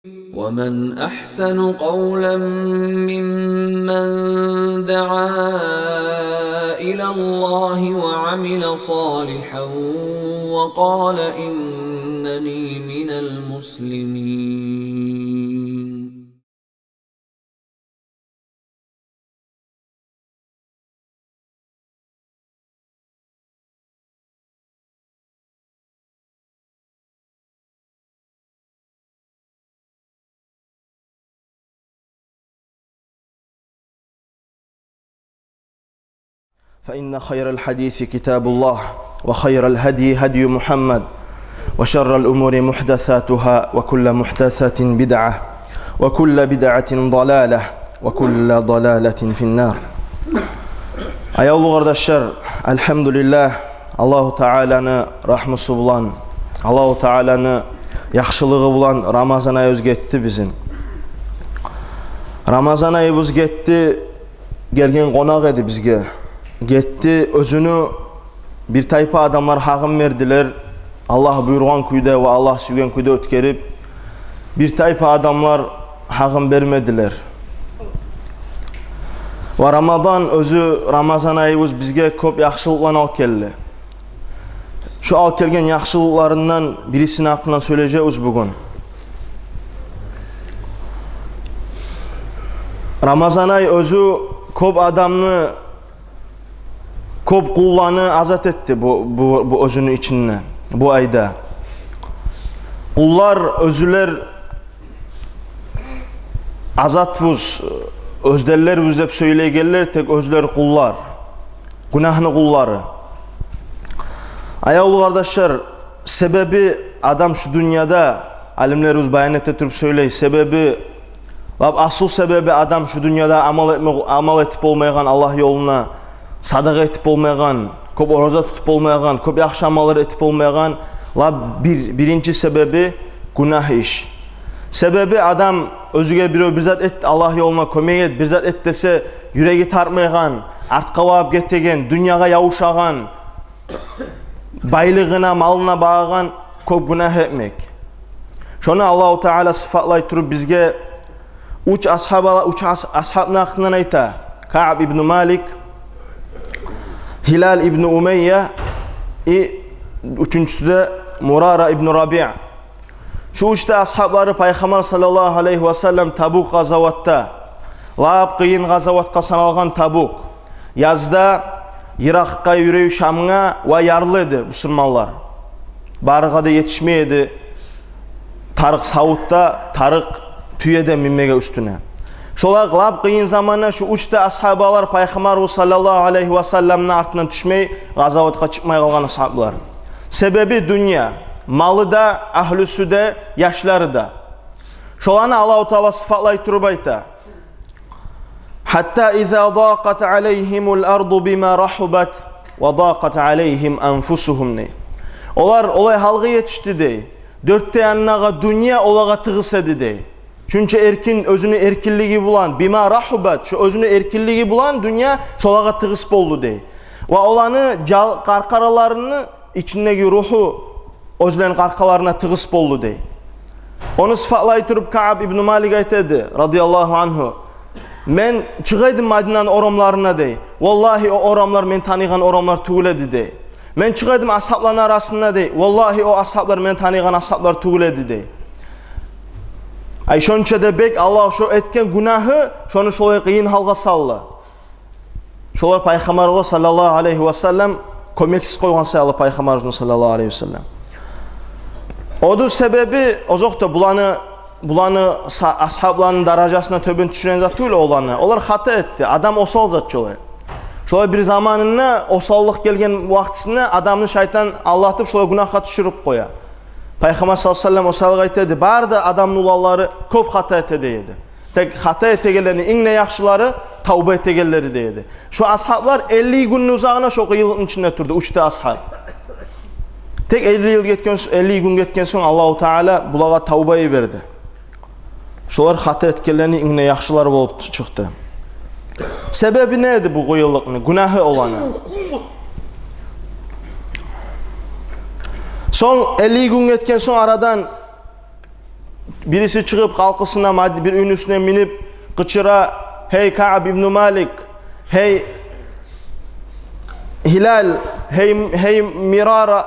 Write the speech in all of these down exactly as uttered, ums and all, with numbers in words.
ومن أحسن قولا ممن دعا إلى الله وعمل صالحا وقال إنني من المسلمين. فإن خير الحديث كتاب الله، وخير الهدي هدي محمد، وشر الأمور محدثاتها، وكل محدثة بدعة، وكل بدعة ضلالة، وكل ضلالة في النار. Аявлу къардашлар, альгьамдулиллагь, Аллагьу Тааланы рагьмусу булан, Аллагьу Тааланы яхшылыгъы булан Рамазан айыбыз гетди бизин. Рамазан айыбыз гетди, гелген къонакъ эди бизге. Гетди, оьзюню бир тайпа адамлар гьакъын бердилер, Аллагь буюргъан кюйде ва Аллагь сюйген кюйде оьтгерип, бир тайпа адамлар гьакъын бермедилер. Ва Рамадан оьзю, Рамазан айыбыз бизге кёп яхшылыкъланы алып гелди. Шо алып гелген яхшылыкъларындан бирисини гьакъындан сёйлежекбиз бугюн. Рамазан ай оьзю кёп адамны, кёп къулланы азат этди бу, бу, бу оьзюню ичинде, бу айда. Къуллар оьзлер азатбыз, оьзденлербиз деп сёйлейгенлер тек оьзлер къуллар, гюнагьны къуллары. Аявлу къардашлар, себеби адам шу дюньяда, алимлерибиз баян эте туруп сёйлей, себеби, лап асыл себеби адам шу дюньяда амал этме, амал этип болмайгъан Аллагь ёлуна, садагъа этип болмайгъан, кёп ораза тутуп болмайгъан, кёп яхшы амаллар этип болмайгъан, лап бир, биринчи себеби гюнагь иш. Себеби адам оьзюне бирев бир зат эт, Аллагь ёлуна кёмек эт, бир зат эт десе, юреги тартмайгъан, артгъа багъып гетеген, дюньягъа ябушагъан, байлыгъына, малына багъагъан кёп гюнагь этмек. Шону Аллагьу Таала сыфатлай туруп бизге уьч асгьаба, уьч ас-, асгьабны гьакъындан айта. Кааб ибну Малик, Гьилал ибну Умайя и уьчюнчюсю де Мурара ибну Рабиъ. Шу уьч де асгьаблары Пайхаммар саллаллагьу алайгьи ва саллам Табук къазаватда, лап къыйын къазаватгъа саналгъан Табук, язда йыракъгъа юрюй Шамгъа ва ярлы эди бусурманлар. Барыргъа да етишмей эди тарыкъ савутда, тарыкъ тюеде минмеге уьстюне. Шолай лап къыйын заманда шу уьч де асгьабалар Пайхаммарыбыз саллаллагьу алайгьи ва салламны артындан тюшмей, къазаватгъа чыкъмай къалгъан асгьаблар. Себеби дюнья, малы да, агьлюсю де, яшлары да. Шоланы Аллагьу Таала сыфатлай туруп айта: «Гьатта иза дакъат алайгьимул арду бима рахубат ва дакъат алайгьим анфусугьум», — дей. Олар олай гьалгъа етишди, дей. Дёрт де янындагъы дюнья олагъа тыгъыс эди, дей. Шунча эркин, оьзюню эркинлиги булан, бима рахубат, шо оьзюню эркинлиги булан дюнья шолагъа тыгъыс болду, дей. Ва оланы жал-, къаркъараларыны ичиндеги ругьу оьзлени къаркъараларына тыгъыс болду, дей. Ону сыфатлай туруп Кааб ибну Малик айта эди, радияллагьу ангьу: «Мен чыгъа эдим Мадинаны орамларына, — дей. — Валлагьи, о орамлар мен таныйгъан орамлар тюгюл эди, — дей. — Мен чыгъа эдим асгьабланы арасына, — дей. — Валлагьи, о асгьаблар мен таныйгъан асгьаблар тюгюл эди», — дей. Ай, шонча да бек Аллагь шо этген гюнагьы шону шолай къыйын гьалгъа салды. Шолар Пайхаммарыбызгъа саллаллагьу алайгьи ва саллам кёмексиз къойгъан саялы, Пайхаммарыбызны саллаллагьу алайгьи ва саллам. Ону себеби, озокъда, буланы, буланы са-, асгьабланы даражасына тёбен тюшюреген зат тюгюл оланы. Олар хата этди. Адам осал зат шолай. Шолай бир заманында осаллыкъ гелген вакътисинде адамны шайтан алдатып шолай гюнагьгъа тюшюрюп къоя. Пайхаммар саллаллагьу алайгьи ва саллам осаллыкъ айта эди: «Бары да адамны уланлары кёп хата эте», — дей эди. «Тек хата этегенлени инг де яхшылары тавба этегенлери», — дей эди. Шо асгьаблар элли гюнню узагъына шо къыйынлыкъны ичинде турду, уьч де асгьаб. Тек элли йыл гетген с-, элли гюн гетген сонг Аллагьу Таала булагъа тавба йиберди. Шолар хата этгенлени инг де яхшылары болуп чыкъды. Себеби не эди бу къыйынлыкъны? Гюнагьы оланы. Сонг элли гюн гетген сонг арадан Бириси чыгъып, къалкъысына, мад-, бир уьйню уьстюне минип, къычыра: «Гьей Каъб ибну Малик, гьей Гьилал, гьей, гьей Мирара,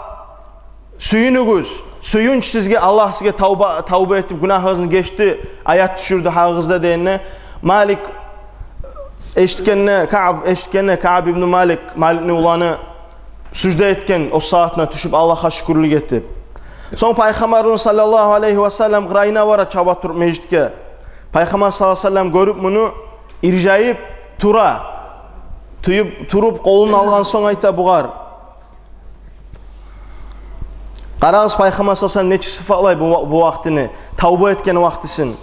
сююнюгюз, сююнч сизге, Аллагь сизге тавба, тавба этип, гюнагьыгъызны гечди, аят тюшюрдю гьакъыгъызда», — дегенде, Малик эшитгенде, Каъб эшитгенде, Каъб ибну Малик, Маликни уланы, сужда этген о сагьатына тюшюп, Аллагьгъа шюкюрлюк этип. Сонг Пайхаммарыбыз саллаллагьу алайгьи ва саллам къырыйына бара чаба туруп межитге. Пайхаммар саллаллагьу алайгьи ва саллам, гёрюп муну, иржайып тура. Туюп, туруп, къолун алгъан сонг айта бугъар. Къарагъыз, Пайхаммар саллаллагьу алайгьи ва саллам нечик сыфатлай бу, бу вакътини, тавба этген вакътисин.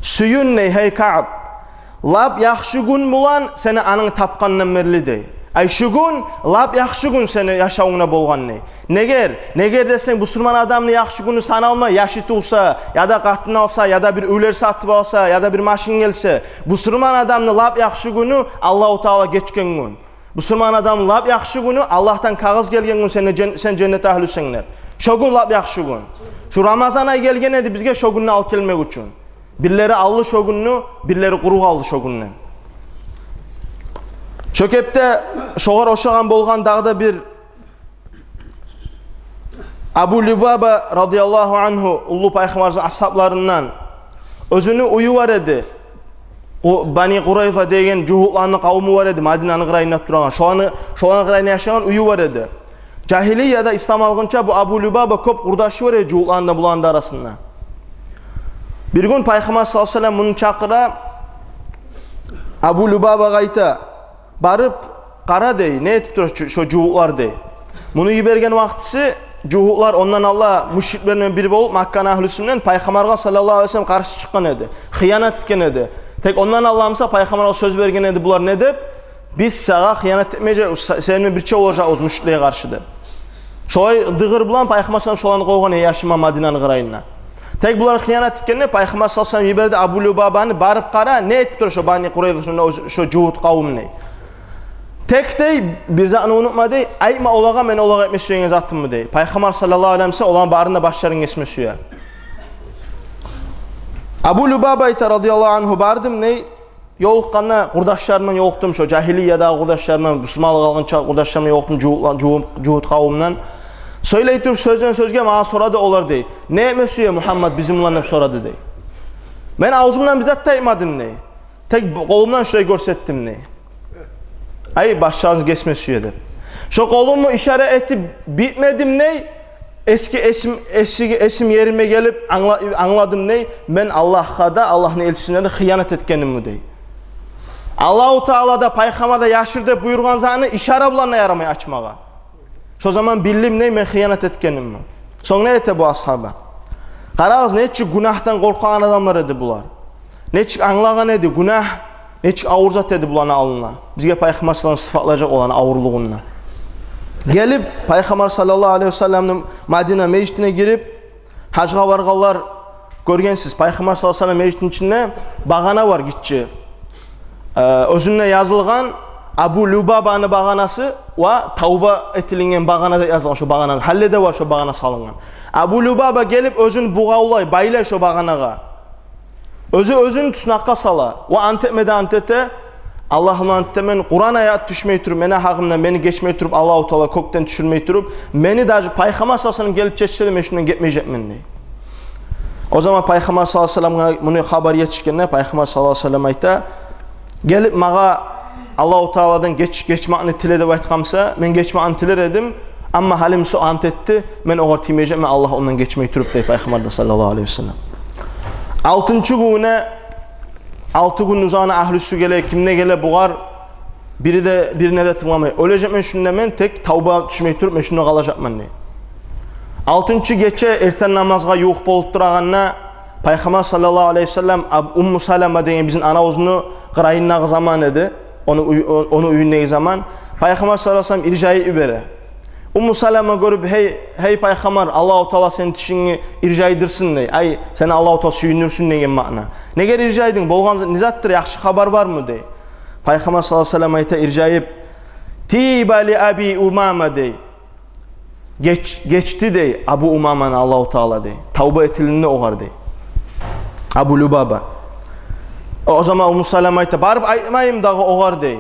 «Сююн, — дей, — гьей Каъб, лап яхшы гюн булан сени ананг тапгъандан берли», — дей. «Ай, шу гюн лап яхшы гюн сени яшавунгда болгъан», — дей. Негер, негер десенг, бусурман адамны яхшы гюню саналмай, яшы тувса, яда къатын алса, яда бир уьйлер сатып алса, яда бир машин гелсе. Бусурман адамны лап яхшы гюню — Аллагьу Таала гечген гюн. Бусурман адамны лап яхшы гюню — Аллагьдан кагъыз гелген гюн, сен де жен-, сен женнет агьлюсен деп. Шо гюн лап яхшы гюн. Шу Рамазан ай гелген эди бизге шо гюнню алып гелмек учун. Бирлери алды шо гюнню, бирлери къуру къалды шо гюнден. Шо кепде шогъар ошагъан болгъан дагъы да бир Абу Лубаба радияллагьу ангьу, уллу Пайхаммарыбызны асгьабларындан. Оьзюню уью бар эди. Къу-, Бани Къурайза деген жугьутланы къавуму бар эди, Мадинаны къырыйында турагъан. Шоланы, шоланы къырыйында яшагъан уью бар эди. Жагьилияда, ислам алгъынча, бу Абу Лубаба кёп къурдашы бар эди жугьутланы да, буланы да арасында. Бир гюн Пайхаммар саллаллагьу алайгьи ва саллам муну чакъыра, Абу Лубабагъа айта: «Барып къара, — дей, — не этип тура шо, шо жугьутлар», — дей. Муну йиберген вакътиси, жугьутлар ондан алда мушриклер булан бир болуп, Макканы агьлюсю булан Пайхаммаргъа саллаллагьу алайгьи ва саллам къаршы чыкъгъан эди. Хыянат этген эди. Тек ондан алда буса Пайхаммаргъа сёз берген эди булар, не деп: «Биз сагъа хыянат этмежекбиз, се-, сени булан бирче болажакъбыз мушриклеге къаршы», — деп. Шолай дыгъыр булан Пайхаммар саллаллагьу алайгьи ва саллам шоланы къойгъан эди яшама Мадинаны къырыйында. Тек булар хыянат этгенде, Пайхаммар саллаллагьу алайгьи ва саллам йиберди Абу Лубабаны: «Барып къара, не этип тура шо Бани Къурайза, шонда о-, шо жугьут къавум», — дей. «Тек, — дей, — бир затны унутма, — дей, — айтма олагъа мен олагъа этме сюеген затымны», — дей. Пайхаммар саллаллагьу алайгьи ва саллам оланы барыны да башларын гесме сюе. Абу Лубаба айта радияллагьу ангьу: «Бардым, — дей, — ёлукъгъанда къурдашларым булан ёлукъдум, шо жагьилиядагъы къурдашларым булан, бусурманлыкъ алгъынча къурдашларым булан ёлукъдум, жугьут, жугьут, жугьут къавумдан. Сёйлей туруп, сёзден сёзге магъа сорады олар, — дей, — не этме сюе Мугьаммад бизин булан деп сорады, — дей. — Мен авзумдан бир зат да айтмадым, — дей. — Тек бу къолумдан шулай гёрсетдим, — дей. — Ай, башларыгъызны гесме сюе деп. Шо къолумну ишара этип битмедим, — дей. — Эски эсим, эсиги, эсим ериме гелип, англа-, англадым, — дей, — мен Аллагьгъа да, Аллагьны элчисине де хыянат этгенимни, — дей. — Аллагьу Таала да, Пайхаммар да яшыр деп буюргъан затны ишара булан да ярамай ачмагъа. Шо заман билдим, — дей, — мен хыянат этгенимни». Сонг не эте бу асгьаба? Къарагъыз, нечик гюнагьдан къоркъагъан адамлар эди булар. Нечик англагъан эди гюнагь нечик авур зат эди буланы алдына. Бизге Пайхаммар саллаллагьу алайгьи ва саллам сыфатлажакъ оланы авурлугъун да. Гелип, Пайхаммар саллаллагьу алайгьи ва салламны Мадина межитине гирип, гьажгъа баргъанлар гёргенсиз, Пайхаммар саллаллагьу алайгьи ва саллам межитни ичинде багъана бар, гиччи. Э, оьзюнде язылгъан Абу Лубабаны багъанасы ва тавба этилинген багъана деп язылгъан шо багъана. Гьали де бар шо багъана салынгъан. Абу Лубаба гелип, оьзюн бугъавлай, байлай шо багъанагъа. Оьзю оьзюн туснакъгъа сала ва ант этме де ант эте: «Аллагь булан ант этемен, Къуран аят тюшмей туруп мени гьакъымда, мени гечмей туруп, Аллагьу Таала кёкден тюшюрмей туруп, мени даже Пайхаммар саллаллагьу алайгьи ва саллам гелип чечсе де, мен шундан гетмежекмен», — дей. О заман Пайхаммар саллаллагьу алайгьи ва салламгъа муну хабар етишгенде, Пайхаммар саллаллагьу алайгьи ва саллам айта: «Гелип магъа Аллагьу Тааладан геч-, гечмекни тиле деп айтгъан буса, мен гечмекни тилер эдим, амма гьали буса ант этди, мен огъар тиймежекмен, Аллагь ондан гечмей туруп», — дей Пайхаммар да саллаллагьу алайгьи ва саллам. Алтынчы гюнюне, алты гюнню узагъына агьлюсю геле, ким де геле, бугъар бири де, бирине де тынгламай: «Оьлежекмен шунда мен, тек тавба тюшмей туруп, мен шунда къалажакъман», — дей. Алтынчы гече эртен намазгъа ювукъ болуп турагъанда, Пайхаммар саллаллагьу алайгьи ва саллам, Аб-, Умму Салама деген бизин анабызны къырыйындагъы заман эди, ону уьй-, о-, ону уьюндеги заман. Пайхаммар саллаллагьу алайгьи ва саллам иржайып йибере. Умму Салама гёрюп: «Гьей, гьей Пайхаммар, Аллагьу Таала сени тишингни иржайдырсын», — дей. «Ай, сени Аллагьу Таала сююндюрсюн» деген маъна. «Негер иржайдынг? Болгъан за-, не затдыр, яхшы хабар бармы?» — дей. Пайхаммар саллаллагьу алайгьи ва саллам айта иржайып: «Тиба ли Аби Умама», — дей. «Геч-, гечди, — дей, — Абу Умаманы Аллагьу Таала», — дей. «Тавба этилинди огъар», — дей. Абу Любаба. О заман Умму Салама айта: «Барып айтмайым дагъы огъар», — дей.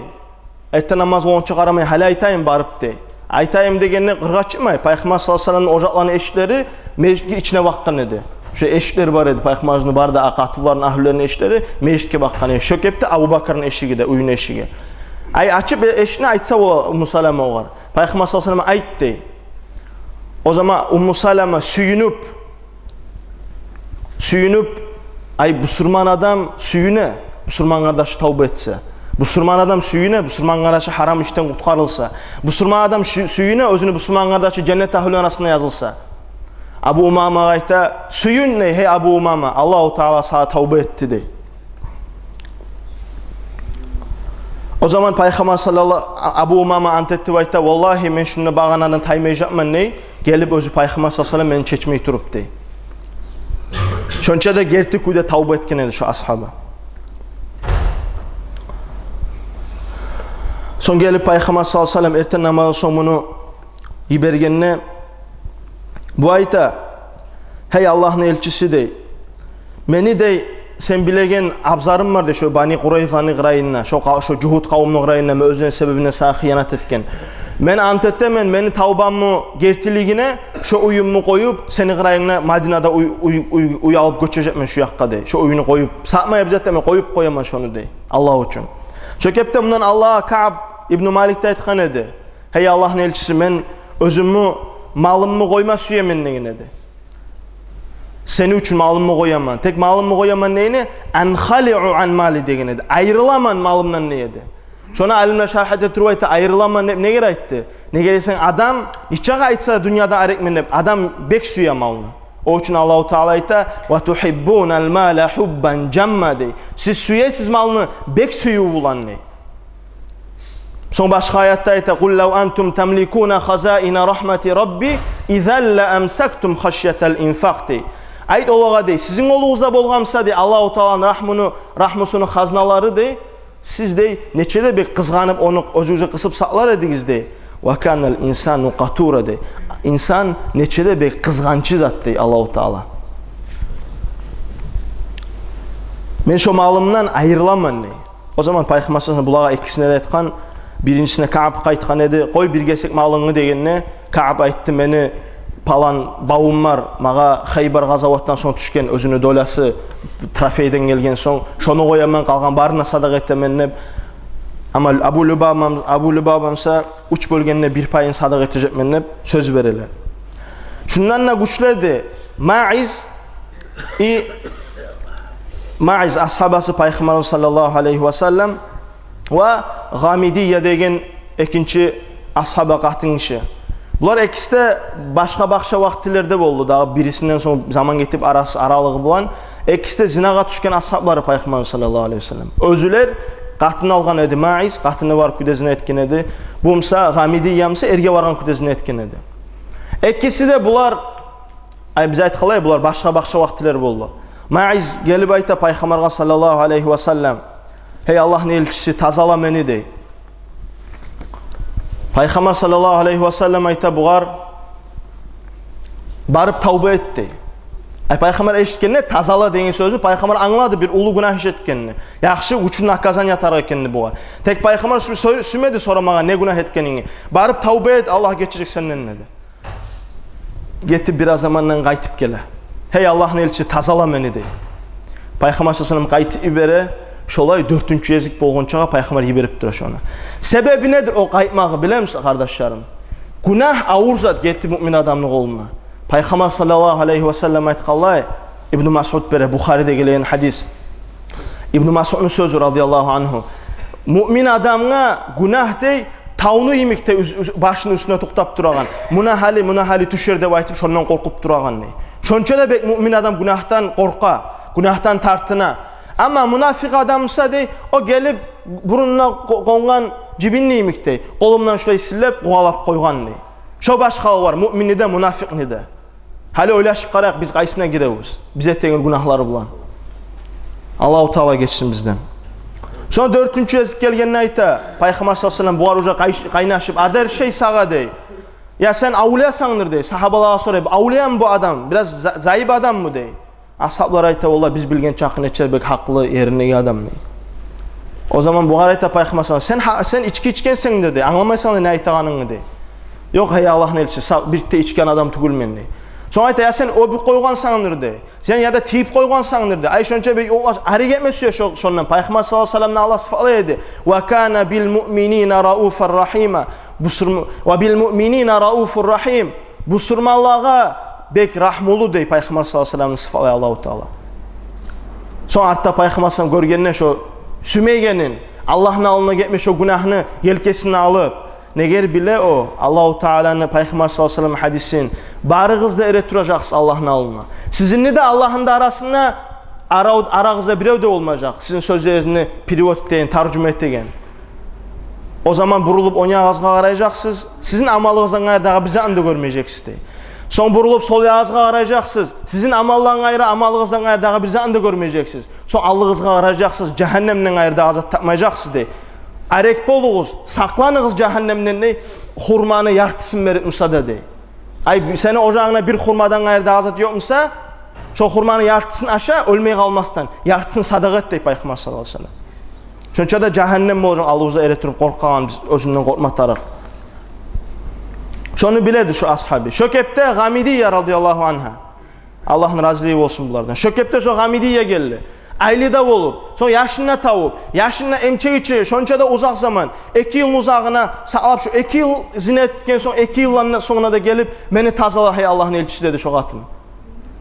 «Эртен намаз болгъунча къарамай, гьали айтайым барып», — дей. «Айтайым» дегенде къыргъа чыкъмай, Пайхаммар саллаллагьу алайгьи ва салламны ожакъларыны эшиклери межитни ичине бакъгъан эди. Шо эшиклер бар эди, Пайхаммарны бар да къатынларыны, агьлюлерини эшиклери межитге бакъгъан эди. Шо кепде Абубакарны эшиги де, уьюню эшиги. Ай, ачып эшикни, айтса бола Умму Салама огъар. Пайхаммар саллаллагьу алайгьи ва саллам: «Айт», — дей. О заман Умму Салама сююнюп, сююнюп: «Ай, бусурман адам сююне, бусурман къардашы тавба этсе. Бусурман адам сююне, бусурман къардашы гьарам ишден къутгъарылса. Бусурман адам сю-, сююне, оьзюню бусурман къардашы женнет агьлюню арасына язылса». Абу Умама айта: «Сююн, — дей, — гьей Абу Умама, Аллагьу Таала сагъа тавба этди», — дей. О заман Пайхаммар саллаллагьу, Абу Умама ант этип айта: «Валлагьи, мен шунда багъанадан таймажакъман, — дей, — гелип оьзю Пайхаммар саллаллагьу алайгьи ва саллам мени чечмей туруп», — дей. Шонча да герти кюйде тавба этген эди шо асгьаба. Сонг гелип Пайхаммар саллаллагьу алайгьи ва саллам эртен намаздан сонг муну йибергенде, бу айта: «Гьей Аллагьны элчиси, — дей, — мени, — дей, — сен билеген абзарым бар, — дей, — шо Бани Къурайзаны къырыйында, шо къа-, шо Жугьут къавумну къырыйында мен оьзлени себебинден сагъа хыянат этген. Мен ант этемен мени тавбамны гертилигине, шо уьюмню къоюп, сени къырыйынгда Мадинада уьй, уьй, уьй, уьй алып гёчежекмен шу якъгъа, — дей. — Шо уьйню къоюп, сатмай бир зат этмей, къоюп къояман шону, — дей, — Аллагь учун». Шо кепде мундан алда Кааб ибну Малик де айтгъан эди: «Гьей Аллагьны элчиси, мен оьзюмню малымны къойма сюемен, — деген эди. — Сени учун малымны къояман. Тек малымны къояман, — деген эди, — анхалиу ан мали, — деген эди, — айрыламан малымдан», — дей эди. Шону алимлер шаргь эте туруп айта, айрыламан деп негер айтды? Неге десенг, адам нечакъы айтса да дюньядан арекмен деп, адам бек сюе малны. О учун Аллагьу Таала айта: «Ва тухиббунал мала хуббан жамма», — дей. Сиз сюесиз малны бек сююв булан, — дей. Сонг башгъа аятда айта: «Къул лав антум тамликуна хазаина рахмати рабби, изал ла амсактум хашятал инфакъ», — дей. Айт олагъа, — дей, — сизин къолугъузда болгъан буса, — дей, — Аллагьу Тааланы рагьмуну, рагьмусуну хазналары, — дей, — сиз, — дей, — нече де бек къызгъанып, ону оьзюгюзге къысып сакълар эдигиз, — дей. — Ва канал инсану къатура, — дей. — Инсан нече де бек къызгъанчы зат, — дей Аллагьу Таала. — Мен шо малымдан айрыламан, — дей. О заман Пайхаммар саллаллагьу алайгьи ва саллам булагъа экисине де айтгъан, биринчисине Каабгъа айтгъан эди: «Къой бир гесек малынгны», — дегенде, Кааб айтды: «Мени палан бавум бар, магъа Хайбар къазаватдан сонг тюшген оьзюню долясы, трофейден гелген сонг, шону къояман, къалгъан барын да садакъа этемен», — деп. Амма Абу Любабам-, Абу Любабам буса: «Уьч бёлгенде бир пайын садакъа этежекмен», — деп сёз берелер. Шундан да гючлю эди Маиз, и Маиз асгьабасы Пайхаммарны саллаллагьу алайгьи ва саллам ва Гъамидия деген экинчи асгьаба къатын гиши. Булар экиси де башгъа-башгъа вакътилерде болду. Дагъы бирисинден сонг заман гетип арасы, аралыгъы булан, экиси де зинагъа тюшген асгьаблары Пайхаммарны саллаллагьу алайгьи ва саллам. Оьзюлер къатын алгъан эди Маиз, къатыны бар кюйде зина этген эди. Бу буса, Гъамидия буса, эрге баргъан кюйде зина этген эди. Экиси де булар, ай, биз айтгъанлай, булар башгъа-башгъа вакътилер болду. Маиз гелип айта Пайхаммаргъа саллаллагьу алайгьи ва саллам: «Гьей Аллагьны элчиси, тазала мени», — дей. Пайхаммар саллаллагьу алайгьи ва саллам айта бугъар: «Барып тавба эт», — дей. Ай, Пайхаммар эшитгенде «тазала» деген сёзню, Пайхаммар англады бир уллу гюнагь иш этгенни. Яхшы, учун наказание тарыкъ экенни бугъар. Тек Пайхаммар сю-, сю-, сюймеди сорамагъа не гюнагь этгенинги. «Барып тавба эт, Аллагь гечежек сенден», — деди. Гетип бир аз замандан къайтып геле. «Гьей Аллагьны элчиси, тазала мени», — дей. Пайхаммар саллаллагьу алайгьи ва саллам къайтып йибере. Шолай дёртюнчю гезик болгъунчагъа Пайхаммар йиберип тура шону. Себеби недир о къайтмагъы, билемисиз, къардашларым? Гюнагь авур зат герти муъмин адамны къолунда. Пайхаммар саллаллагьу алайгьи ва саллам айтгъанлай, Ибну Масъуд бере, Бухариде гелеген гьадис. Ибну Масъудну сёзю, радияллагьу ангьу: «Муъмин адамгъа гюнагь, — дей, — тавну йимик, — дей, — уьз-, уьз-, башыны уьстюне токътап турагъан. Муна гьали, муна гьали тюшер деп айтып, шондан къоркъуп турагъан», — дей. Шонча да бек муъмин адам гюнагьдан къоркъа, гюнагьдан тартына. Амма мунафикъ адам буса, — дей, — о гелип бурнуна къо-, къонгъан жибинни йимик, — дей, — къолундан шулай силлеп, къувалап къойгъан», — дей. Шо башгъалыкъ бар муъминни де, мунафикъны да. Гьали ойлашып къарайыкъ, биз къайсына гиребиз? Биз этеген гюнагьлар булан. Аллагьу Таала гечсин бизден. Сонг дёртюнчю гезик гелгенде айта, Пайхаммар саллаллагьу алайгьи ва саллам, бугъар уже къай-, къайнашып: «Адер шей сагъа», — дей. «Я сен авлиясангдыр», — дей. Сагьабалагъа сорай: «Авлиямы бу адам? Бираз за-, зайып адаммы?» — дей. Асгьаблар айта: «Валлагь, биз билген чакъы нече бек гьакъылы, ериндеги адам», — дей. О заман бугъар айта Пайхаммар саллаллагьу алайгьи ва саллам: «Сен гьа-, сен ички ичгенсен де, — дей, — англамайсан да не айтагъанынгны», — дей. «Ёкъ, гьей Аллагьны элчиси, са-, бир де ичген адам тюгюлмен», — дей. Сонг айта: «Я сен оьбюп къойгъансандыр», — дей. «Сен яда тийип къойгъансандыр», — дей. Ай, шонча бек ёллаш, ари гетмес сюе шо-, шондан. Пайхаммар саллаллагьу алайгьи ва салламны Аллагь сыфатлай эди: «Ва кана бил муъминина рауфар рахима». Бусурм-, «Ва бил муъминина рауфур рахим». Бусурманлагъа бек рагьмулу, дей, Пайхаммар саллаллагьу алайгьи ва салламны сыфатлай Аллагьу Таала. Сонг артда Пайхаммар саллаллагьу алайгьи ва саллам гёргенде шо сюймейгенин, Аллагьны алдына гетме шо гюнагьны елкесине алып, негер биле о Аллагьу Тааланы Пайхаммар саллаллагьу алайгьи ва саллам гьадисин: «Барыгъыз да эретуражакъсыз Аллагьны алдына. Сизинни де, Аллагьны да арасында арав-, арагъызда бирев де болмажакъ, сизин сёзлеригизни перевод этеген, таржума этеген. О заман бурулуп онг ягъыгъызгъа къарайжакъсыз, сизин амалыгъыздан къайры дагъы бир затны да гёрмежексиз», — дей. «Сонг бурулуп сол ягъыгъызгъа къарайжакъсыз, сизин амалдан къайры, амалыгъыздан къайры дагъы бир затны да гёрмежексиз. Сонг алдыгъызгъа къарайжакъсыз, жагьаннемден къайры дагъы зат тапмажакъсыз», — дей. «Арек болугъуз, сакъланыгъыз жагьаннемден», — дей, «хурманы яртысын берип буса да», — дей. Ай, сени ожагъынгда бир хурмадан къайры дагъы зат ёкъ буса, шо хурманы яртысын аша, оьлмей къалмасдан, яртысын садагъа эт, дей Пайхаммар саллаллагьу алайгьи ва саллам. Шонча да жагьаннем болажакъ, алдыбызда эретуруп къоркъагъан биз, оьзюнден къоркъма тарыкъ. Шону биле эди шо асгьаби. Шо кепде Гъамидия радияллагьу ангьа, Аллагьны разилиги болсун булардан, шо кепде шо Гъамидия гелди. Айлы да болуп, сонг яшын да тавуп, яшын да эмчек ичире, шонча да узакъ заман, эки йылны узагъына сакълап, шо эки йыл зина этген сонг, эки йылдан сонгуна да гелип: «Мени тазала, гьей Аллагьны элчиси», — деди шо къатын.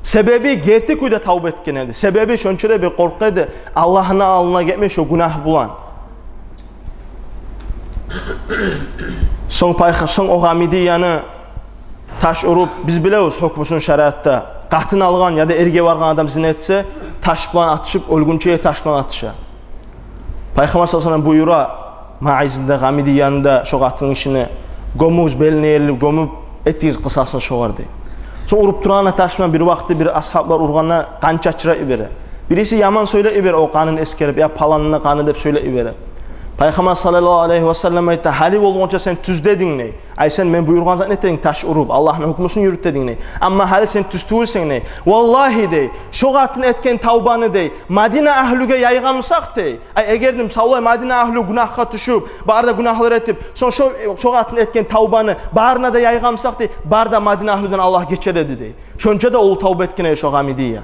Себеби герти кюйде тавба этген эди. Себеби шонча да бир къоркъа эди Аллагьны алдына гетме шо гюнагь булан. Сонг пайха-, сонг о Гъамидияны таш уруп, биз билебиз гьукмусун шариатда. Къатын алгъан яда эрге баргъан адам зина этсе, таш булан атышып, оьлгюнче таш булан атыша. Пайхаммар саллаллагьу алайгьи ва саллам буюра, Маизни де, Гъамидияны да, шо къатын гишини: «Гёмюгюз, белине ерилип гёмюп, этигиз къысасын шогъар», — дей. Сонг уруп турагъанда таш булан, бир вакъти бир асгьаблар ургъанда къан чачырып йибере. Бириси яман сёйлеп йибере, о къанын эсгерип, я паланны къаны деп сёйлеп йибере. Пайхаммар саллаллагьу алайгьи ва саллам айта: «Гьали болгъунча сен тюз дединг, — дей. — Ай, сен мен буюргъан затны этединг, таш уруп, Аллагьны гьукмусун юрютединг, — дей. — Амма гьали сен тюз тюгюлсен, — дей. — Валлагьи, — дей, — шо къатын этген тавбаны, — дей, — Мадина агьлюге яйгъан бусакъ, — дей. — Ай, эгер де савлай Мадина агьлю гюнагьгъа тюшюп, бары да гюнагьлар этип, сонг шо, шо къатын этген тавбаны барына да яйгъан бусакъ, — дей, — бары да Мадина агьлюден Аллагь гечер эди», — дей. Шонча да уллу тавба этген эди шо Гъамидия.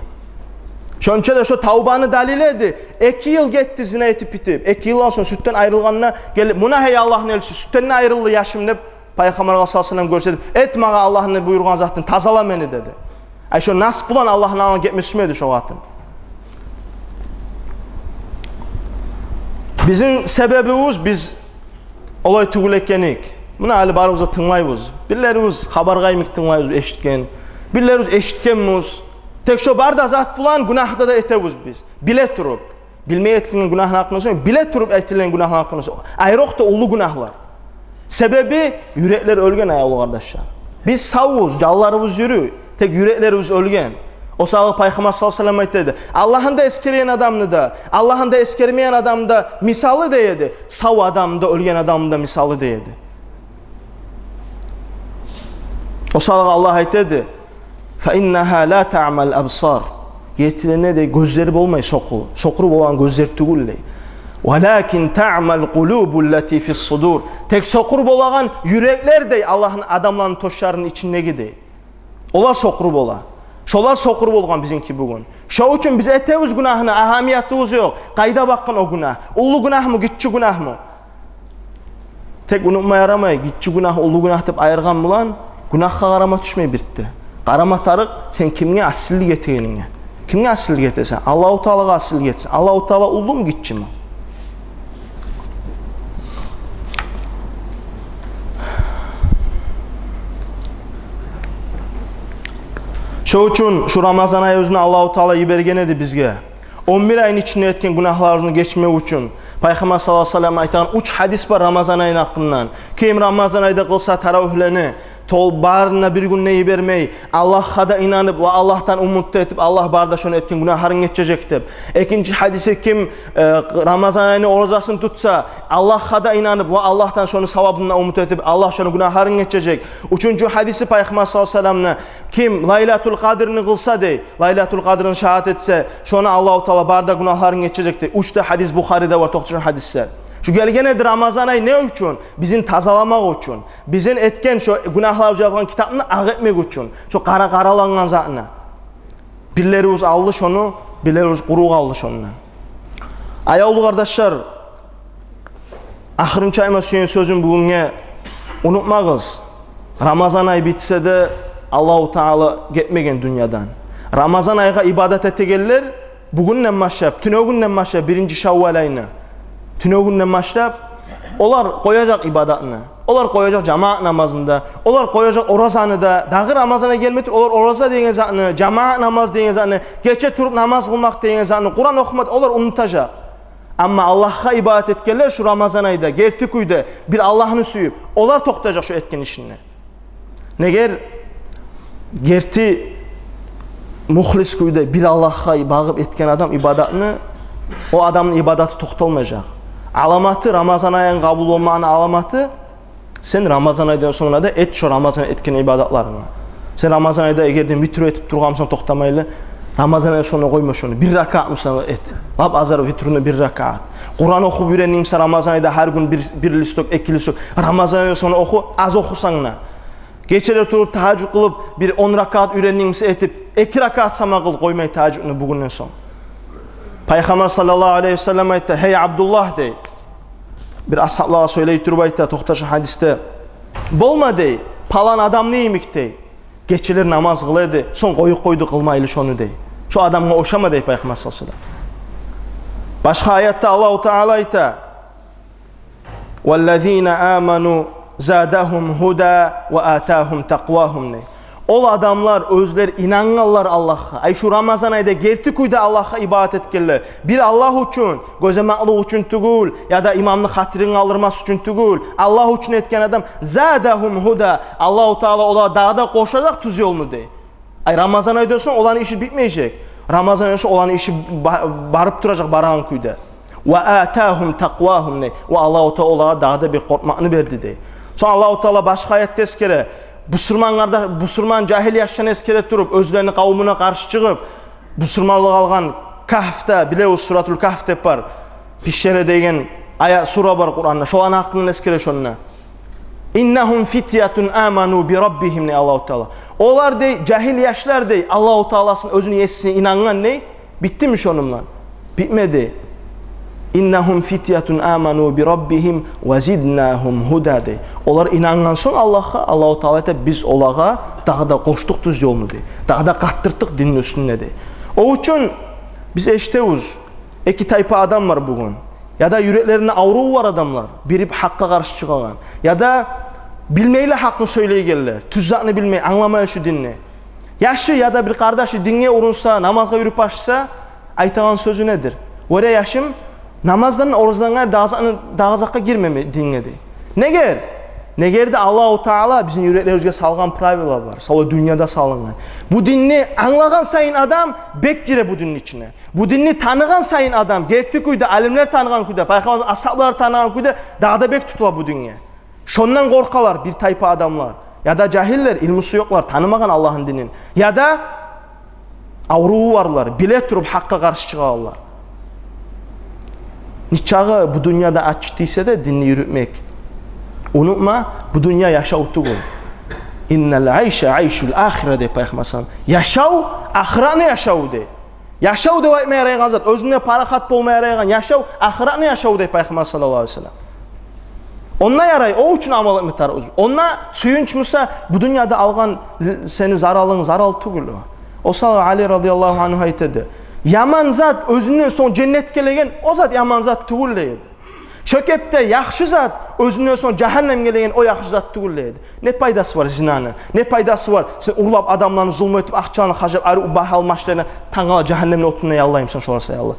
Шонча да шо тавбаны далили эди. Эки йыл гетди зина этип битип. Эки йылдан сонг сютден айрылгъанда гелип: «Муна, гьей Аллагьны элчиси, сютден айрылды яшым», — деп, Пайхаммаргъа саллаллагьу алайгьи ва саллам гёрсетип: «Эт магъа Аллагьны буйрукъ, затын тазала мени», — деди. Ай, шо нас булан Аллагьны алдына гетмес учун эди шо къатын. Бизин себебибиз, биз олай тюгюл экенбиз. Муна, гьали барыбыз да тынглайбыз. Бирлерибиз хабаргъа йимик тынглайбыз, эшитген. Бирлерибиз эшитгенбиз. Тек шо бары да зат булан гюнагь да этебиз биз. Биле туруп. Билмей этилген гюнагьны гьакъында сёйлейим, биле туруп этилген гюнагьны гьакъында сёйлейим. Айрокъда уллу гюнагьлар. Себеби юреклер оьлген, аявлу къардашлар. Биз савбуз, жанларыбыз юрюй, тек юреклерибиз оьлген. О саялы Пайхаммар саллаллагьу алайгьи ва саллам айта эди: «Аллагьны да эсгерген адамны да, Аллагьны да эсгермеген адамны да мисалы, — дей эди, — сав адамны да, оьлген адамны да мисалы», — дей эди. О саялы Аллагь айта эди: «Фа иннагьа ла таъмал абсар». Гертиден де, дей, гёзлер болмай сокъур. Сокъур болгъан гёзлер тюгюл, дей. «Валакин таъмал къулубу ллати фис судур». Тек сокъур болагъан юреклер, дей, Аллагьны, адамланы тёшлерини ичиндеги, дей. Олар сокъур бола. Шолар сокъур болгъан бизинки бугюн. Шо учун биз этебиз гюнагьны, агьамиятыбыз ёкъ. Къайда бакъгъан о гюнагь? Уллу гюнагьмы, гиччи гюнагьмы? Тек унутма ярамай, гиччи гюнагь, уллу гюнагь деп айыргъан булан гюнагьгъа къарама тюшмей бирт де. Къарама тарыкъ сен кимге асилик этегенинге. Кимге асилик этесен? Аллагьу Таалагъа асилик этесен. Аллагьу Таала уллуму, гиччими? Шо учун шу Рамазан айыбызны Аллагьу Таала йиберген эди бизге. Он бир айны ичинде этген гюнагьларыбызны гечмек учун. Пайхаммар саллаллагьу алайгьи ва саллам айтагъан уьч гьадис бар Рамазан айны гьакъындан. Ким Рамазан айда къылса таравигьлени, Тол барына бир гюн де йибермей, Аллагьгъа да инанып ва Аллагьдан умут этип, Аллагь бары да шону этген гюнагьларын гечежек деп. Экинчи гьадиси: ким, э, Рамазан айны оразасын тутса, Аллагьгъа да инанып ва Аллагьдан шону савабына умут этип, Аллагь шону гюнагьларын гечежек. Уьчюнчю гьадиси Пайхаммар саллаллагьу алайгьи ва салламны: ким Лайлатул Къадрны къылса дей, Лайлатул Къадрны шагьат этсе, шону Аллагьу Таала бары да гюнагьларын гечежек дей. Уьч де гьадис Бухариде бар, токъташгъан гьадислер. Шу гелген эди Рамазан ай не учун? Бизин тазаламакъ учун. Бизин этген шо гюнагьларыбыз язылгъан китапны акъ этмек учун. Шо къара, къаралангъан затны. Бирлерибиз алды шону, бирлерибиз къуру къалды шондан. Аявлу къардашлар, ахырынчы айтма сюеген сёзюм бугюнге: унутмагъыз, Рамазан ай битсе де, Аллагьу Таала гетмеген дюньядан. Рамазан айгъа ибадат этегенлер бугюнден башлап, тюнегюнден башлап, биринчи Шаввал айны тюнегюнден башлап, олар къояжакъ ибадатны, олар къояжакъ жамаат намазны да, олар къояжакъ оразаны да. Дагъы Рамазан ай гелмей туруп, олар ораза деген затны, жамаат намаз деген затны, гече туруп намаз къылмакъ деген затны, Къуран охумакъ, олар унутажакъ. Амма Аллагьгъа ибадат этгенлер шу Рамазан айда герти кюйде бир Аллагьны сююп, олар токътажакъ шу этген ишинде. Негер герти мухлис кюйде бир Аллагьгъа багъып этген адам ибадатны, о адамны ибадаты токъталмажакъ. Аламаты, Рамазан айны къабул болмагъаны аламаты: сен Рамазан айдан сонг да эт шо Рамазан этген ибадатларынгны. Сен Рамазан айда эгер де витру этип тургъан бусанг токътамайлы, Рамазан айдан сонг къойма шону. Бир ракаат бусанг эт. Лап азы витруну бир ракаат. Къуран охуп уьйрендинг буса Рамазан айда гьар гюн бир, бир листок, эки листок, Рамазан айдан сонг оху, аз охусанг да. Гечелер туруп тагьажжуд къылып, бир он ракаат уьйрендинг буса этип, эки ракаат сама къыл, къоймай тагьажжудну бугюнден сонг. Пайхаммар саллаллагьу алайгьи ва саллам айта: «Гьей Абдуллагь, — дей, бир асгьаблагъа сёйлей туруп айта, токъташгъан гьадисде, — болма, — дей, — палан адамны йимик, — дей, — гечелер намаз къыла эди, сонг къоюп къойду къылмайлы шону, — дей. — Шо адамгъа ошама, — дей Пайхаммар саллаллагьу алайгьи ва саллам. Башгъа аятда Аллагьу Таала айта: «Валлазина аману задагьум гьуда ва атагьум такъвагьум», — дей. Ол адамлар, оьзлер инангъанлар Аллагьгъа, ай, шу Рамазан айда герти кюйде Аллагьгъа ибадат этгенлер, бир Аллагь учун, гёземаклыкъ учун тюгюл, яда имамны хатирин къалдырмас учун тюгюл, Аллагь учун этген адам, «задагьум гьуда», Аллагьу Таала олагъа дагъы да къошажакъ тюз ёлну, дей. Ай, Рамазан айдан сонг оланы иши битмежек. Рамазан айдан сонг оланы иши ба-, барып туражакъ барагъан кюйде. «Ва атагьум такъвагьум», — дей. Ва Аллагьу Таала олагъа дагъы да бир къоркъмакъны берди, дей. Сонг Аллагьу Таала башгъа аятда эсгере, бусурман къарда-, бусурман жагьил яшланы эсгере туруп, оьзлени къавумуна къаршы чыгъып, бусурманлыкъ алгъан Кагьфда, билебиз, Суратул Кагьф деп бар. Пишшеле деген аят, сура бар Къуранда. Шоланы гьакъындан эсгере шонда. «Иннагьум фитятун аману би раббигьим», — дей Аллагьу Таала. Олар, дей, жагьил яшлар, дей, Аллагьу Тааласын, оьзюню есисине инангъан, дей. Битдими шону булан? Битмеди. «Иннагьум фитятун аману би раббигьим ва зиднагьум гьуда», — дей. Олар инангъан сонг Аллагьгъа, Аллагьу Таала айта: «Биз олагъа дагъы да къошдукъ тюз ёлну», — дей. «Дагъы да къаттыртдыкъ динни уьстюнде», — дей. О учун биз эшитебиз, эки тайпа адам бар бугюн. Яда юреклеринде аврув бар адамлар, бирип гьакъгъа къаршы чыгъагъан, яда билмейли гьакъны сёйлейгенлер, тюз затны билмей, англамай шу динни. Яшы яда бир къардашы динге урунса, намазгъа юрюп башласа, айтагъан сёзю недир? «Оьре, яшым, намаздан, оразадан къайры дагъы затны, дагъы затгъа гирмеме динге», — дей. Негер? Негер де Аллагьу Таала бизин юреклерибизге салгъан правила бар. Савлай дюньяда салынгъан. Бу динни англагъан сайын адам бек гире бу динни ичине. Бу динни таныгъан сайын адам, герти кюйде, алимлер таныгъан кюйде, Пайхаммарны асгьаблары таныгъан кюйде, дагъы да бек тутула бу динге. Шондан къоркъалар бир тайпа адамлар. Яда жагьиллер, илмусу ёкълар, танымагъан Аллагьны динин. Яда авруву барлар, биле туруп гьакъгъа къаршы чыгъалар. Нечакъы бу дюньяда аччы тийсе де динни юрютмек, унутма, бу дюнья яшав тюгюл. «Иннал айша айшул ахира», — дей Пайхаммар саллаллагьу алайгьи ва саллам. Яшав ахыратны яшаву, дей. Яшав деп айтма ярайгъан зат, оьзюнде парахат болма ярайгъан яшав ахыратны яшаву, дей Пайхаммар саллаллагьу алайгьи ва саллам. Онда ярай, о учун амал этме тарыкъ. Онда сююнч буса, бу дюньяда алгъан сени заралынг зарал тюгюл о. О саялы Али радияллагьу ангьу айта эди: «Яман зат оьзюнден сонг женнетге гелеген, о зат яман зат тюгюл», — дей эди. Шо кепде яхшы зат оьзюнден сонг жагьаннемге гелеген, о яхшы зат тюгюл, — дей эди. Не пайдасы бар зинаны? Не пайдасы бар сен урлап, адамланы зулму этип, акъчаланы харжлап, ари багьалы машинлени, тангала жагьаннемни отунда яллаймысан шолар саялы?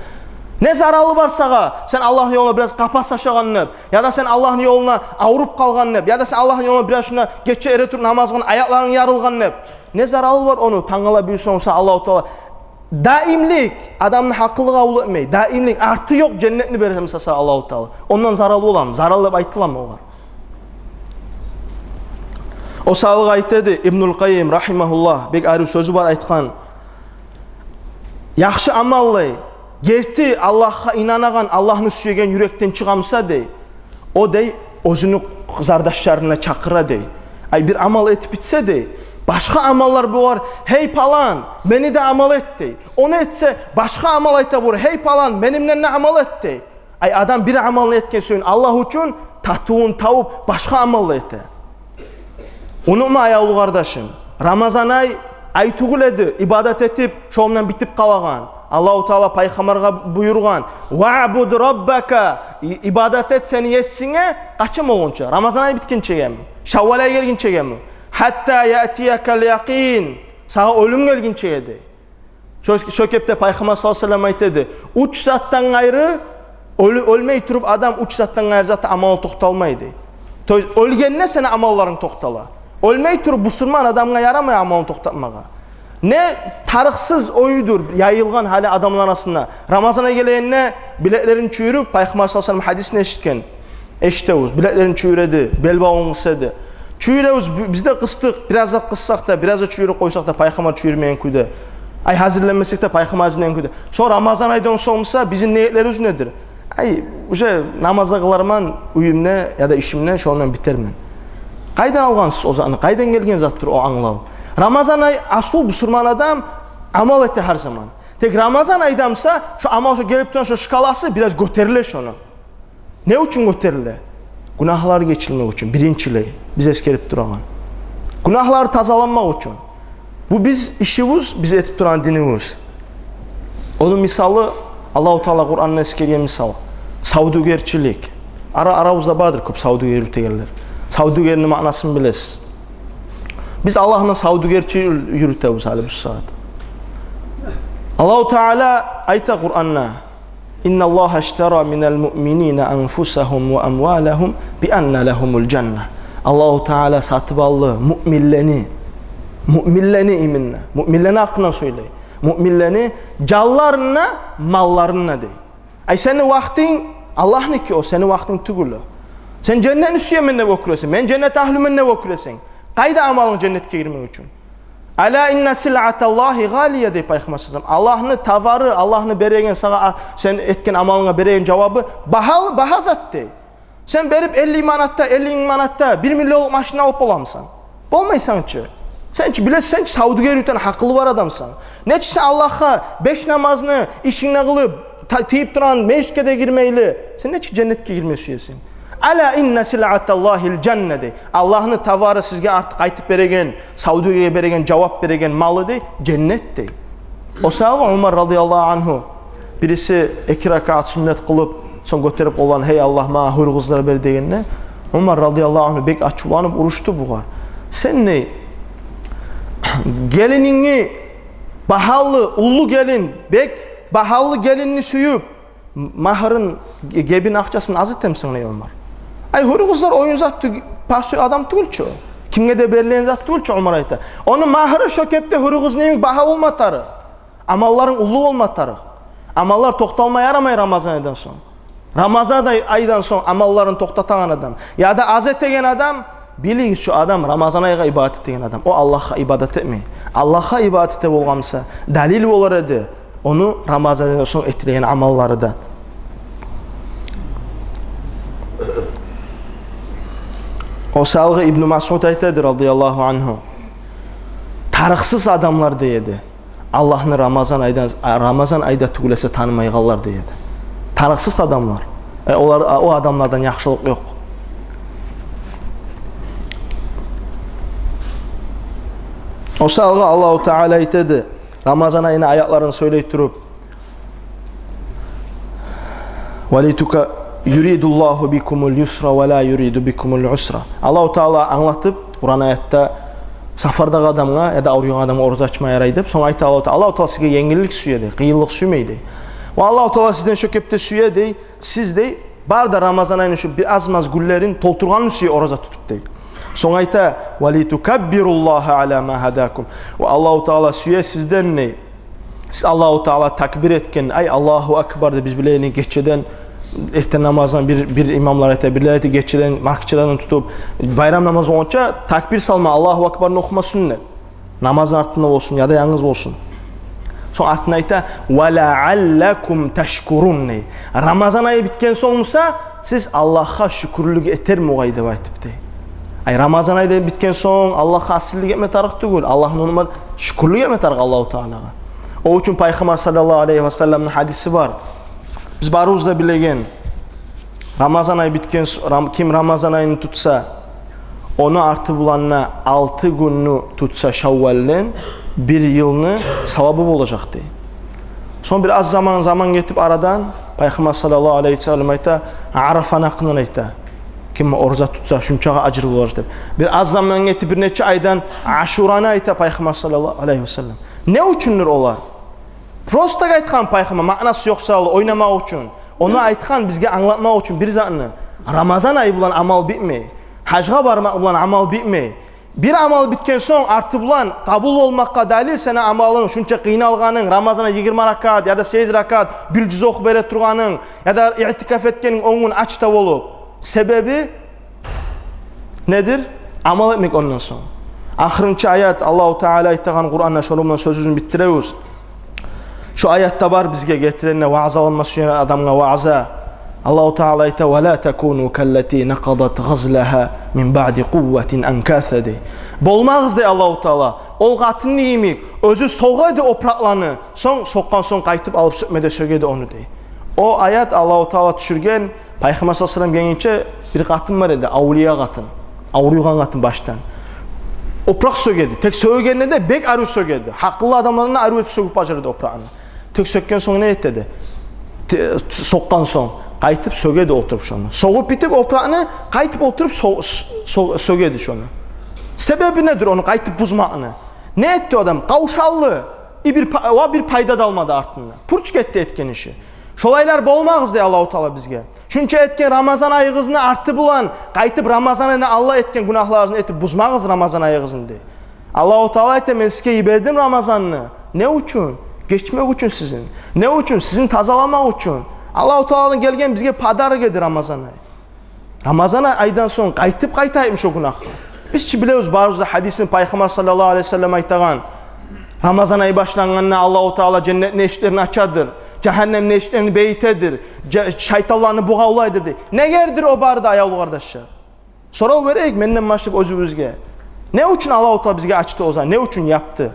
Не заралы бар сагъа, сен Аллагьны ёлуна бираз къапас ашагъан деп, яда сен Аллагьны ёлуна авруп къалгъан деп, яда сен Аллагьны ёлуна бираз шунда гече эретуруп намаз къылгъан, аякъларынг ярылгъан деп? Не заралы бар ону? Тангала буюрса, Аллагьу Таала даимлик, адамны гьакъылы къабул этмей, даимлик, арты ёкъ женнетни берсе сагъа Аллагьу Таала, ондан зарал боламы? Зарал деп айтыламы огъар? О саялы айта эди Ибнул Къайим рагьимагьуллагь, бек арив сёзю бар айтгъан: яхшы амаллай, герти Аллагьгъа инанагъан, Аллагьны сюеген юрекден чыгъа буса, дей, о, дей, оьзюню зардашларын чакъыра, дей. Ай, бир амал этип битсе, дей, башгъа амаллар бугъар: «Гьей, палан, мени де амал эт», — дей. Ону этсе, башгъа амал айта бугъар: «Гьей, палан, мени булан да амал эт», — дей. Ай, адам бир амалны этген сонг Аллагь учун татывун табып, башгъа амал да эте. Унутма, аявлу къардашым, Рамазан ай, ай тюгюл эди ибадат этип, шону булан битип къалагъан. Аллагьу Таала пайхаммаргъа буюргъан: «Ваъбуд раббака», и-, ибадат эт сени Есинге. Къачан болгъунча? Рамазан ай битгинчегеми? Шаввал ай гелгинчегеми? «Гьатта яътиякал якъин», сагъа оьлюм гелгинчеге, дей. Шо, шо кепде Пайхаммар саллаллагьу алайгьи ва саллам айта эди: уьч затдан къайры, оьлю-, оьлмей туруп адам уьч затдан къайры зат амалы токъталмай, дей. То есть оьлгенде сени амалларынг токътала. Оьлмей туруп бусурман адамгъа ярамай амалын токътатмагъа. Не тарыкъсыз оюдур яйылгъан гьали адамлар арасында. Рамазан ай гелегенде билеклерин чюйрюп, Пайхаммар саллаллагьу алайгьи ва саллам гьадисин эшитген, эшитебиз. Билеклерин чюйрю эди, белбавун къыса эди. Чюйребиз, б-, биз де къыстыкъ, бираз да къыссакъ да, бираз да чюйрюп къойсакъ да, Пайхаммар чюйрюмеген кюйде. Ай, гьазирленмесек де, Пайхаммар гьазирленген кюйде. Сонг Рамазан айдан сонг буса бизин ниетлерибиз недир? Ай, уже намаз да къыларман уьюмде яда ишимде, шону булан битермен. Къайдан алгъансыз о затны? Къайдан гелген затдыр о англав? Рамазан ай, аслу бусурман адам амал эте гьар заман. Тек Рамазан айда буса, шо амал, шо гелип турагъан шо шкаласы бираз гётериле шону. Не учун гётериле? Гюнагьлар гечилмек учун, биринчилей, биз эсгерип турагъан. Гюнагьлар тазаланмакъ учун. Бу биз ишибиз, биз этип турагъан динибиз. Ону мисалы, Аллагьу Таала Къуранда эсгерген мисал. Савдюгерчилик. Ара, арабызда бардыр кёп савдюгер юрютегенлер. Савдюгерни маънасын билесиз. Биз Аллагьны савдюгерчи юрютебиз гьали бу сагьат. Аллагьу Таала айта Къуранда: «Инналлагьа иштара минал муъминина анфусагьум ва амвалагьум би анна лагьумул жанна». Аллагьу Таала сатып алды муъминлени, муъминлени именно, муъминлени гьакъындан сёйлей. Муъминлени жанларын да, малларын да, дей. Ай, сени вакътинг Аллагьныки, о сени вакътинг тюгюл о. Сен женнетни сюемен деп оькюресен, мен женнет агьлюмен деп оькюресен. Къайда амалынг женнетге гирмек учун? «Ала инна силъаталлагьи гъалия», — дей Пайхаммар саллаллагьу алайгьи ва саллам. Аллагьны товары, Аллагьны береген сагъа, а, сен этген амалынга береген жавабы багьалы, багьа зат, дей. Сен берип элли манатда, элли минг манатда бир миллионлукъ машина алып боламысан? Болмайсан чы. Сен чи билесен чи, савдюгер ютан гьакъылы бар адамсан. Нечик сен Аллагьгъа беш намазны ишингде къылып, та-, тийип турагъан межитге де гирмейли, сен нечик женнетге гирме сюесен? «Ала инна силъаталлагьил жанна», — дей. Аллагьны товары сизге арт-, къайтып береген, савдюгерге береген, жавап береген малы, дей, женнет, дей. О саялы Умар радияллагьу ангьу, бириси эки ракаат сюннет къылып, сонг гётерип къолларын: «Гьей Аллагь, магъа гьюр къызлар бер», — дегенде, Умар радияллагьу ангьу бек ачувланып урушду бугъар. «Сен, — дей, — гелининги, багьалы, уллу гелин, бек багьалы гелинни сююп, магьырын, ге-, гебин акъчасын аз этемисен, гьей Умар? Ай, гьюр къызлар оюн зат тюг-, простой адам тюгюл чю. Кимге де берилеген зат тюгюл чю», — Умар айта. Ону магьыры шо кепде гьюр къызны йимик багьа болма тарыкъ. Амалларынг уллу болма тарыкъ. Амаллар токъталма ярамай Рамазан айдан сонг. Рамазан ай-, айдан сонг амалларын токътатагъан адам яда аз этеген адам, билигиз, шо адам Рамазан айгъа ибадат этеген адам. О Аллагьгъа ибадат этмей. Аллагьгъа ибадат эте болгъан буса, далил болар эди ону Рамазан айдан сонг этилеген амаллары да. О саялы Ибну Масъуд айта эди, радияллагьу ангьу: «Тарыкъсыз адамлар, — дей эди, — Аллагьны Рамазан айдан, а, Рамазан айда тюгюл эсе танымайгъанлар», — дей эди. Тарыкъсыз адамлар. Э, олар, а, о адамлардан яхшылыкъ ёкъ. О саялы Аллагьу Таала айта эди, Рамазан айны аятларын сёйлей туруп: «Ва литука-, юридуллагьу бикумул юсра ва ла юриду бикумул усра». Аллагьу Таала англатып Къуран аятда, сапардагъы адамгъа яда авруйгъан адамгъа ораза ачма ярай деп, сонг айта Аллагьу Таала, Аллагьу Таала сизге енгиллик сюе, дей, къыйынлыкъ сюймей, дей. Ва Аллагьу Таала сизден шо кепде сюе дей, сиз дей, бары да Рамазан айны шо бир аз-маз гюнлерин толтургъанны сюе ораза тутуп дей. Сонг айта: «Ва литукаббируллагьа ала ма гьадакум». Ва Аллагьу Таала сюе сизден дей, сиз Аллагьу Таала такбир этген, ай, Аллагьу акбар деп биз билейни гечеден, эртен намаздан бир, бир имамлар айта, бирлер айта гечеден, маркачадан тутуп, байрам намаз болгъанча такбир салма, Аллагьу акбарны охума сюннет. Намазны артында болсун яда янгыз болсун. Сонг артында айта: «Ва лааллакум ташкурун» дей. Рамазан айы битген сонг буса, сиз Аллагьгъа шюкюрлюк этер бугъай деп айтып дей. Ай, Рамазан айы да битген сонг Аллагьгъа асилик этме тарыкъ тюгюл, Аллагьны унутма, шюкюрлюк этме тарыкъ Аллагьу Таалагъа. О учун Пайхаммар саллаллагьу алайгьи ва салламны гьадиси бар. Биз барыбыз да билеген, Рамазан ай битген с-, Рам-, ким Рамазан айны тутса, ону арты булан да алты гюнню тутса Шаввалден, бир йылны савабы болажакъ дей. Сонг бир аз заман, заман гетип арадан, Пайхаммар саллаллагьу алайгьи ва саллам айта, Арафаны гьакъындан айта, ким ораза тутса, шунчагъа ажры болажакъ деп. Бир аз заман гетип, бир нече айдан Ашураны айта Пайхаммар саллаллагьу алайгьи ва саллам. Не учундур олар? Просто айтгъан Пайхаммар, маънасы ёкъ саялы, ойнамакъ учун. Ону айтгъан бизге англатмакъ учун бир затны. Рамазан айы булан амал битмей. Гьажгъа бармакъ булан амал битмей. Бир амал битген сонг, арты булан къабул болмакъгъа далил сени амалынг, шунча къыйналгъанынг, Рамазан айы йигирма ракаат яда сегиз ракаат, бир жюз охуп бере тургъанынг, яда иътикаф этгенинг он гюн ач да болуп. Себеби недир? Амал этмек ондан сонг. Ахырынчы аят, Аллагьу Таала айтагъан Къуранда, шону булан сёзюбюзню битдиребиз. Шо аятда бар бизге гетиренде ваъзаланма сюеген адамгъа ваъза. Аллагьу Таала айта: «Ва ла такуну каллати накъадат гъазлагьа мин баъди къувватин анкаса», — дей. Болмагъыз, дей Аллагьу Таала, ол къатынны йимик, оьзю согъа эди опуракъланы, сонг, сокъгъан сонг къайтып алып сёкме де сёге эди ону, дей. О аят Аллагьу Таала тюшюрген, Пайхаммар саллаллагьу алайгьи ва саллам гелгинче бир къатын бар эди, авлия къатын, авруйгъан къатын башдан. Опуракъ сёге эди. Тек сёгегенде де бек арив сёге эди. Гьакъыллы адамлардан арив этип сёгюп бажара эди опуракъны. Тек сёкген сонг не эте эди? Те-, сокъгъан сонг къайтып сёге эди олтуруп шону. Согъуп битип опуракъны, къайтып олтуруп со-, со-, сёге эди шону. Себеби недир ону къайтып бузмакъны? Не этди о адам? Къавшалды. И бир па-, ва бир пайда да алмады артында. Пуч гетди этген иши. Шолайлар болмагъыз, дей Аллагьу Таала бизге. Шунча этген Рамазан айыгъызны арты булан къайтып Рамазан айны алда этген гюнагьларыгъызны этип бузмагъыз Рамазан айыгъызны, дей. Аллагьу Таала айта: «Мен сизге йибердим Рамазанны». Не учун? Гечмек учун сизин. Не учун? Сизин тазаламакъ учун. Аллагьу Тааладан гелген бизге подарок эди Рамазан ай. Рамазан айдан сонг къайтып къайтайыкъмы шо гюнагьгъа? Биз чи билебиз барыбыз да гьадисин, Пайхаммар саллаллагьу алайгьи ва саллам айтагъан: Рамазан ай башлангъанда Аллагьу Таала женнетни эшиклерин ачадыр, жагьаннемни эшиклерин бегитедир, жа-, шайтанланы бугъавлайдыр, дей. Негердир о бары да, аявлу къардашлар? Сорав берейик менден башлап оьзюбюзге. Не учун Аллагьу Таала бизге ачды о затны? Не учун япды?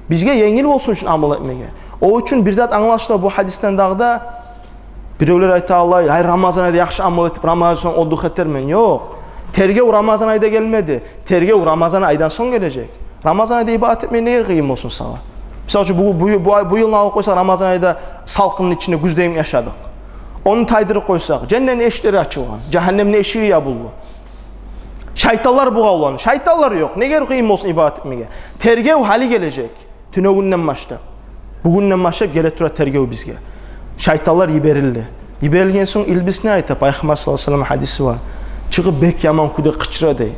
Бизге енгил болсун учун амал этмеге. О учун бир зат англашыла бу гьадисден дагъы да. Биревлер айта: «Алай, ай, Рамазан айда яхшы амал этип, Рамазан сонг отдых этермен». Ёкъ. Тергев Рамазан айда гелмеди. Тергев Рамазан айдан сонг гележек. Рамазан айда ибадат этмек неге къыйын болсун сагъа? Мисал учун, бу, бу, бу ай, бу йылны алып къойсакъ, Рамазан айда салкъынны ичинде гюздейин яшадыкъ. Ону тайдырып къойсакъ, женнетни эшиклери ачылгъан, жагьаннемни эшиги ябулду. Шайтанлар бугъавланды. Шайтанлар ёкъ. Неге къыйын болсун ибадат этмеге? Тергев гьали гележек. Тюнегюнден башлап, бугюнден башлап геле тура тергев бизге. Шайтанлар йиберилди. Йиберилген сонг Иблис не айта? Пайхаммар саллаллагьу алайгьи ва саллам гьадиси бар. Чыгъып бек яман кюйде къычыра, дей.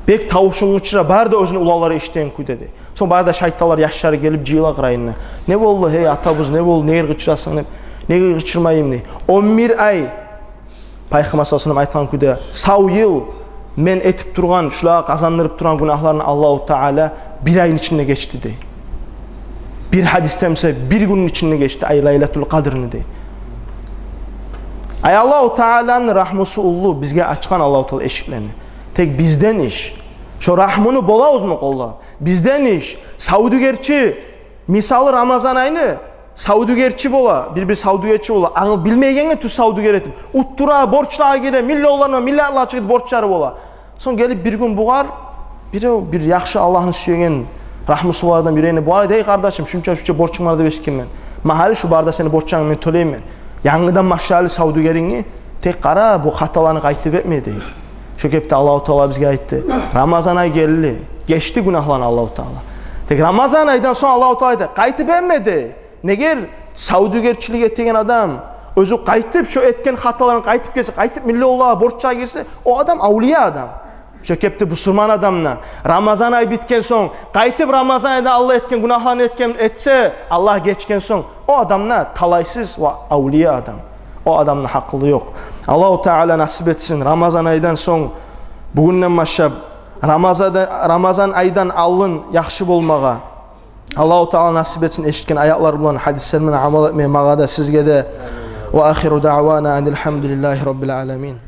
Бек тавушун къычыра, бары да оьзюню уланлары эшитеген кюйде, дей. Сонг бары да шайтанлар, яшлары гелип жыйыла къырыйына. «Не болду, гьей атабыз, не болду, неге къычырасанг?» — деп. «Неге къычырмайым», — дей. Он бир ай Пайхаммар саллаллагьу алайгьи ва саллам айтгъан кюйде, сав йыл мен этип тургъан, шулагъа къазандырып тургъан гюнагьларны Аллагьу Таала бир айны ичинде гечди, дей. Бир гьадисде буса, бир гюнню ичинде гечди, ай, Лайлатул Къадрны, дей. Ай, Аллагьу Тааланы рагьмусу уллу, бизге ачгъан Аллагьу Таала эшиклени. Тек бизден иш, шо рагьмуну болабызмы къоллап? Бизден иш, савдюгерчи, мисалы, Рамазан айны савдюгерчи бола, бир-бир савдюгерчи бола. Анг-, билмейгенге тюз савдюгер этип, уттура, борчлагъа гире, миллионлар, миллиардлар чыгъып борчлары бола. Сонг гелип бир гюн бугъар, бирев, бир яхшы, Аллагьны сюеген, рагьмусу бар адам юрегине бугъар: «Гьей къардашым, шунча, шунча борчунг бар деп эшитгенмен. Магьали шу бары да сени борчларынгны мен тёлеймен. Янгыдан башлайлы савдюгерингни, тек къара, бу хаталаны къайтып этме», — дей. Шо кепде Аллагьу Таала бизге айтды: «Рамазан ай гелди, гечди гюнагьланы Аллагьу Таала. Тек Рамазан айдан сонг Аллагьу Таала айтды: къайтып этме», — дей. Негер савдюгерчилик этеген адам, оьзю къайтып, шо этген хаталарын къайтып гелсе, къайтып миллионлагъа борчгъа гирсе, о адам авлия адам. Шо кепде бусурман адам да Рамазан ай битген сонг, къайтып Рамазан айда Аллагь этген гюнагьларын этген, этсе, Аллагь гечген сонг, о адам да талайсыз ва авлия адам. О адамны гьакъылы ёкъ. Аллагьу Таала насип этсин Рамазан айдан сонг, бугюнден башлап, Рамазада-, Рамазан айдан алдын яхшы болмагъа. Аллагьу Таала насип этсин эшитген аятлар булан, гьадислер булан амал этме магъа да, сизге де. Ва ахиру даъвана анил гьамдулиллагьи раббил аламин.